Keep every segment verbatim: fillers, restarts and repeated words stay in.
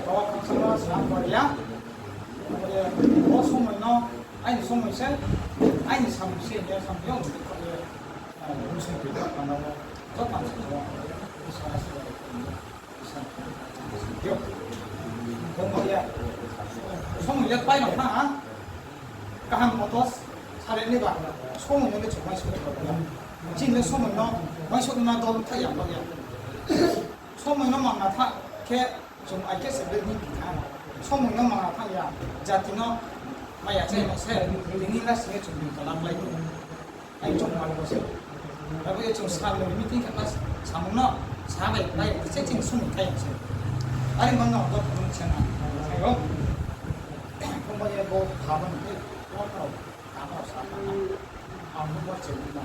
Bo khakchangma sa pore ya. Bo somoi no, aini somoi se, aini samung se, ya samung yo, eh, bung se tui da panda wo, joto ang se, isa, isa, isa, yo. Bo ya, somoi ya pai no tha ha. Kaham moto sale ni ba, somoi no le chung mai sokha ya. Chini le somoi no mai sokha na dol tha ya, ba ya. Somoi no mangna tha khe, chung ai khe se bini pitha. Somoi no mangna tha ya, jati no maya chai no se, tini la sing ye chung bini tola klái tong. Ai chung mal bo se. Abo ye chung sal ni meeting khe mas samung no, sa bai bai se chini somoi khai se. Ari man no bo thang se na. Ayo. Kung ba ye bo ha ba ni, bo thao, ha ba sa na. Ang bo se ni na.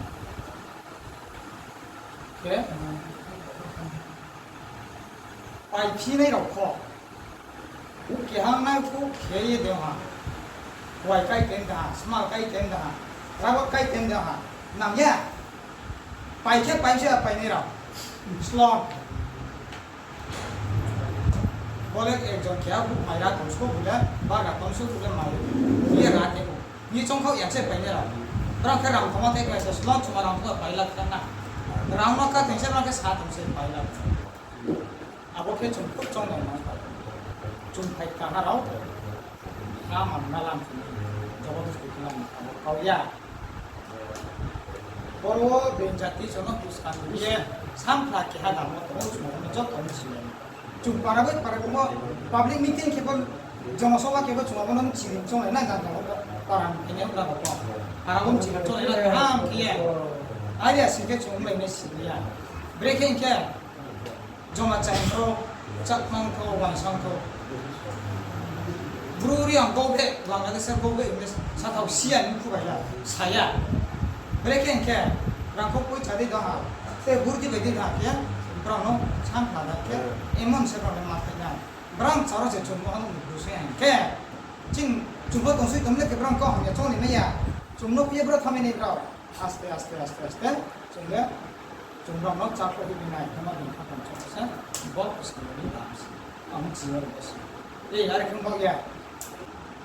Khe, paiphinai rao pho, u keha nai phu khe ye de ha, wai kai ten de ha, smal kai ten de ha, rabot kai ten de ha, nang ya. Pai khe pai se painai rao. Slon. Bo le ekjon keha phu mai ra tong sou phu le, bagra tong sou phu le mai ye ra khe ou. Ni chongkhaoh ya se painai rao. Brao khe rang thoma tei khe se slon chuma rang thoma pai la khe na. Rang no kha tong se, brao khe sa tong se pai la khe. Abo khe chung khup chong nai nang pai. Chung phai kaha rao. Ha man na lam chung. Jobo tu khe lam abo kau ya. Boro wo being jati chung no buskang ye, samphla keha dam wo tong ou, chung no joto no si ya. Chung para bai para wo public meeting khe bo, jono sobha khe bo chung abo no chini chong nai na jang jang wo para ni khe ni abo rao pho. Para wo chini chong nai na kaham khe ye. Are ya sing khe chung lai nai si ya. Brekhe hing khe, Joma chaing tho, chakmang tho, wangsang tho. Bru Reang bau de, Bangladesh bau de, English sathao siya ni khubai ya, saya. Brekhe hing khe, rangkho poicha dei dong ha, te burdi bai dei dong ha khe, brao no samphla da khe, emon se brao no ma phai nai. Brao charo se chung no hano bru se hing khe, ching chung no tongsoi tong le khe brao kau hamya chong ni mai ya. Chung no phi ye brao thamai nai brao. Aste, aste, aste, aste, chung le, chung rao no chákhloh hoih nai, khe ma bini khaphang chong se, bo buskang ni dam se, ang chini ro bo se. Ei, are khe bak ya.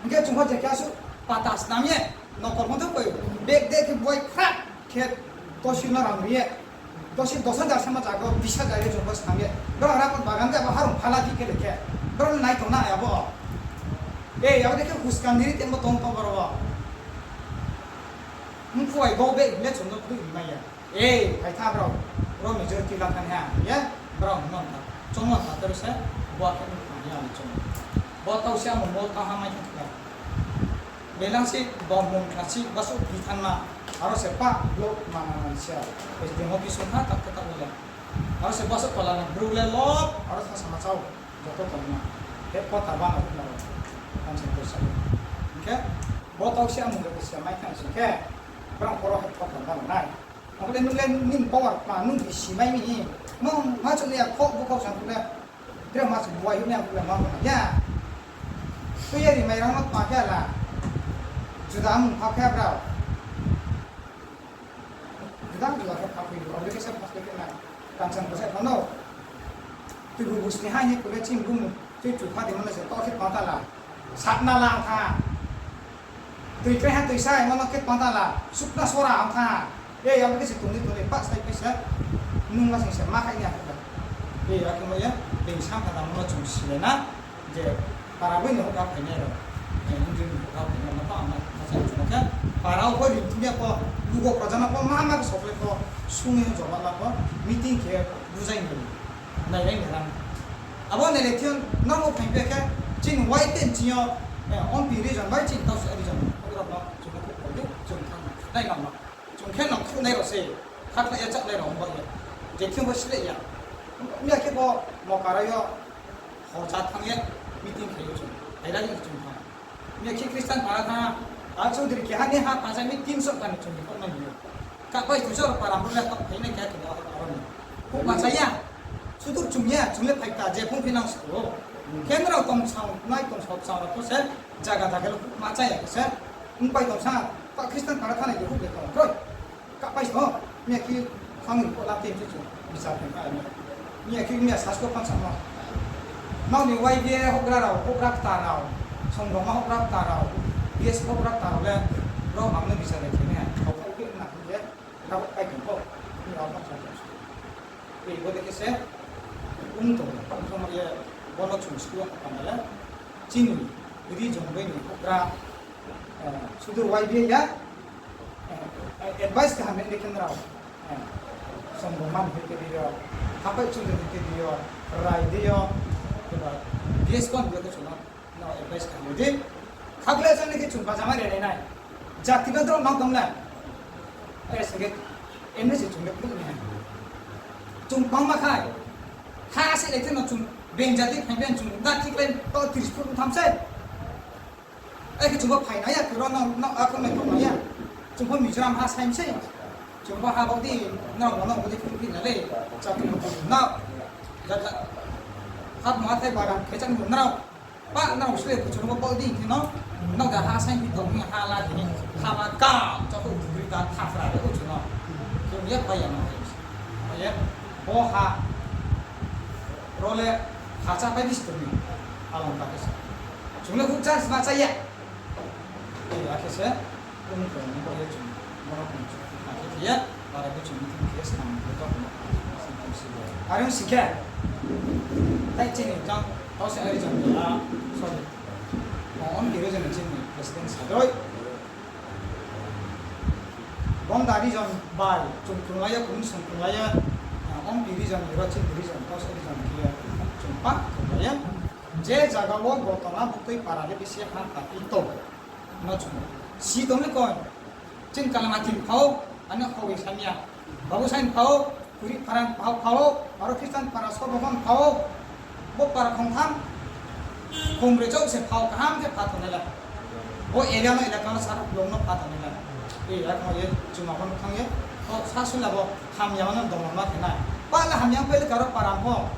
Hing khe chung pho je khe asuh pata snam ye, nokol pho tho koi, bag de khe boi khrak khe, dosi no rang ri ye, dosi dos hajar sama jaga, bis hajar ye chung pho snam ye. Brao rapat bagan de abo harung phala di khe le khe, brao nai tong na ya bo. Ei, abo de khe huskang diri tembo tong tong boro bo. Mphuai bo be hing le chung no khui mai ya. Ei, phai tha brao. Brao majority la thanng ha. Ye, brao no tha. Chung no tha tero se, bo khe mphuai ya ni chung. Bo tau se amo mol tang ha mai khe khe. Belang se bo mung kha si, basu bi thanng na. Aro se pa, block mana man sia. President office tha, tak khe tak le. Aro se basu tola na, bru le lop, aro tha sama chao. Joto tongma. Headquarter bana hukma rao. Council poisa. Hing khe, bo tau se amung le se mai thanng sing khe, brao poro headquarter bana nai. Abo le nung le nini power ma, nung di si mai mi. Nung ma chung le ya kho, bo kho sang le. Tre ma chung buai huknai ang le ma ma ya. Tui ya ri mai rang ma tma khe la. Juda amung pha khe brao. Juda juda khe pha khe, abo le khe se pha khe na. Kanchan ko se phano. Tui bu bu sni hai ni kule ching bu mu. Tui chu pha di mo na se to khe pha ta la. Sat na lang tha. Tui kre ha tui sai mo no khe pha ta la. Sukna sora ang tha. Ei, abo khe se tong ni tong ni pa sai pai se. Nung ma sing se ma khai ni a khe. Ei, a khe mo ye. Tei sa kha da mo no chung si le na. Je para boi ni houhgra phainai rao, eh, Hindu ni houhgra phainai rao no pho ang ma sa chung khe, para wo pho ri thung ya pho, lugo praja no pho ma ma khe soklai pho, sung ye joba la pho, meeting khe bujai ni, nai nai ni rang. Abo nai le thing, nang bo phaing phe khe, chini Y T N ching yo, eh, ompi region bai chini tausi region, houhgra no chung no khe pho di, chung thang nai nang no. Chung khe nang khruhnai rao se, khakhlai ya chaknai rao ong ba ye. Je thing bo silai ya. Miya khe bo Mokara yo hoja thanng ye meeting khe yo chung. Aira ni chung thanng. Miya khe Christian para thanng, a Chaudhary keha ni ha thanng sa meeting so kani chung ni kok nai yo. Kapai chung so para bru le kok phai nai khe khe aro ni. Kok ma cha ya. Sutur chung ya, chung le phai ka je phung phi nang siko. Khe nrao tong sao, nai tong sao, sao rao to se, jaga jaga le kok ma cha ya khe se. Ong pai tong sa, pa Christian para thanng nai de kok de tong. Kroi. Kapai so, miya khe khang ri ko la te chu chu, bichar khe ka ni. Miya khe miya sasko phan sa no. Nrao ni Y B A houhgra rao, houhgra kta rao, songrongma houhgra kta rao, B S P houhgra kta rao le, brao ang no bichar bai khe nai ha, kau khe na hing ye, rao kai tong pho, ni rao no sa. Ei, bo dei khe se, ong tong, ong tong ye, bo no chung school wo panda le, chini region bai ni houhgra, eh, sudu Y B A ya, eh, advice kaham le khe nrao, eh, songrongma ni hing khe di yo, hapai chudri hing khe di yo, rai di yo, eba B S P ni yo khe chung no, no advice kaham di. Khaklai jani khe chung bajama ri nai nai. Jati no drop nang tong le. Are se khe, emne se chung le phung ni ha. Chung bangma khai. Ha se le khe no chung beng jati khai ben chung da thik le to tris phut tham se. Are khe chung bo phai nai ya, khe ro no, no, akho nai tong nai ya. Chung bo Mizoram ha saim se. Chung bo ha bo di, no, no, no, bo di phung phi na le. Chakri no phung na. Ja, ja. Hap ma thai bagan khe chang no nrao. Pa nrao sle kuchung bo bo di khe no, nrao da ha saing phi tong ni ha la di, ha la ka, chakhu degree da thasra de kuchung no. Khe ye pai ya no. Pai ye, bo ha, ro le, ha cha pai bis tong ni, along ka khe sa. Chung le huk chance ma cha ya. Ei, akhe se, ong tong ni bo ye chung, bo no kung chung, akhe khe ye, para khe chung meeting khe ye, snam khe to, are ong si khe, tai chini jang, tau se ari jang ya, sorry. Ong, ong, region ni chini president sadoi. Bongda region bai, chung krunglai ye, kung sung krunglai ye, ah, ong, region ni ro chini region, tau se region khe ye, chung pa krunglai ye. Je jaga wo gotona buktui para le bisi ha ta pi to. No chung si tong le koi. Chini Kalamathi phao, ano khawi samya. Babu Sain phao, Kuri Pharang phao, phao, aro Christian para Sorbokon phao. Bo para khongtham, khongbroi chouh se phao kaham khe pha tong nai la. Bo area no elaka no sara blong no pha tong nai la. E, ya kho ye, chuma pho no thang ye. O, sa sula bo hamya no dongma khe nai. Pala hamya pai le karo para pho.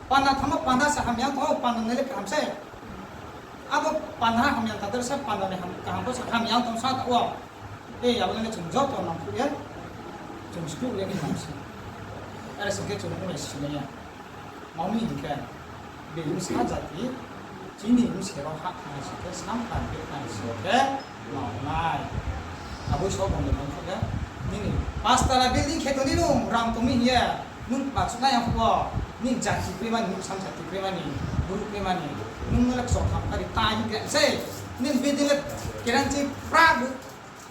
Panda thamo panda sa hamya tho, panda nai le kaham se. Abo panda hamya ta der se panda ni ham, kaham pho se hamya tong sa ta wo. E, abo le chung joto nang phu ye. Chung skru ye ni nang si. Are se khe chung nai si nai ya. Mami hing khe, bini sa jati, chini bini se ro ha nai si khe, sam tan khe nai si khe, nang nai. Abo so bong le nang phu ye. Nini, pastala building khe to ni nung, rang tong mi hing ye. Nung bachu nai ang phuh wo, nini jati kroi mani, nung sam jati kroi mani, bru kroi mani, nung no le kchor tham kari ta hing khe sei, nini building le keranchi pra bu,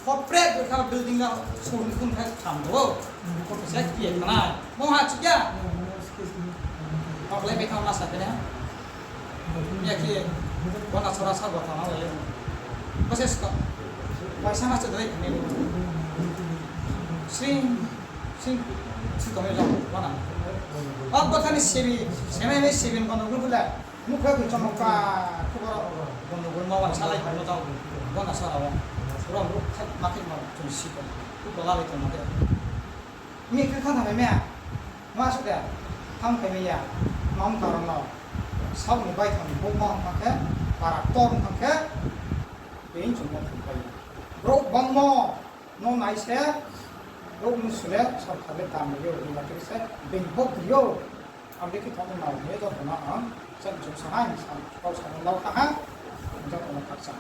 khopre bu kha building no sung khun khe tham do, khopre se kri ye thanai, mo ha chikya, kok le betham na sa kene, ya khe, bona sora sa gotha na le, bose sko, paisa ma se doi kene, sing, Sing, sing tong le jang, wana. O, botha ni sibi, semai ni sibi ni gondogol bole. Nukha khe chomok ka, khubor, gondogol ma wan salai tong no tao. Bona sara wo. Rom ro khai, ma khai ma chung si tong. Khu tola lai tong ma khe. Mi khe thanng thanng mai maya. Ma su de. Thanng khai maya. Ma ong karon no. Saoh ni bai thang ni bo ma ong thang khe. Para tor ong thang khe. Being chung ma thang khai. Brouh bangmo. No nai se, brouh mnusu le sorkar le dam ri yo, ri ya khe se, being hok ri yo. Ang de khe thang nao ye, joto no ang, chak chung sa ha, ang sa, kau sa no lau kha ha, joto no khaksa.